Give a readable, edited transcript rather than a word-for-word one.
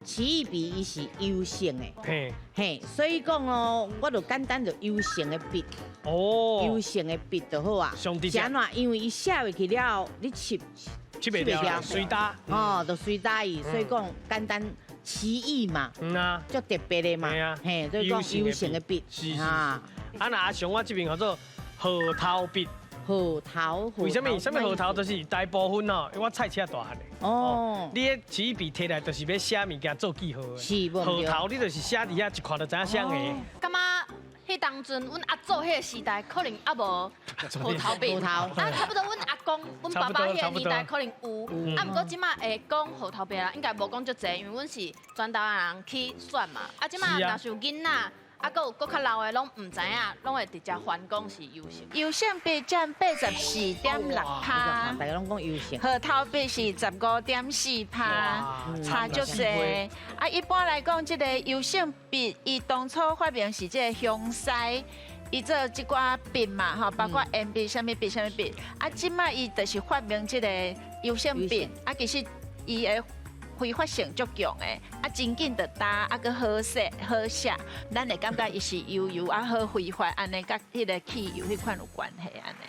奇異筆伊是油性的，嘿，所以講哦，我就簡單就油性的筆，油性的筆就好啊。上直接。是按怎？因為伊寫落去了後，你拭拭袂掉，隨焦。哦，就隨焦伊，所以講簡單奇異嘛，足特別的嘛，嘿，所以講油性的筆。啊，若阿雄我這邊叫做核桃筆。核桃。為啥物？啥物核桃？就是大部分哦，因為我菜市仔大漢的。你彼奇異筆提來就是欲寫物件做記號的。是，核桃你就是寫佇遐，一看就知影啥的。感覺彼當陣，阮阿祖彼个時代可能猶無核桃筆。核桃。啊，差不多阮阿公、阮爸爸彼個年代可能有。啊，毋過這馬會講核桃筆啦，應該無講足濟，因為阮是全台灣人去選嘛。啊，這馬若是有囡仔，啊，閣有閣較老的攏毋知影，攏會直接翻講是油性。油性筆佔84.6趴，大家攏講油性。核桃筆是15.4趴，差足濟。啊，一般來講，這个油性筆伊當初發明是這个香西，伊做這寡筆嘛，吼，包括鉛筆、啥物筆、啥物筆。啊，這馬伊就是發明這个油性筆，啊，其實伊的揮發性足強的，啊，真緊就焦，啊，閣好寫好寫，咱會感覺伊是油油啊好揮發，按呢佮彼个汽油彼款有關係按呢。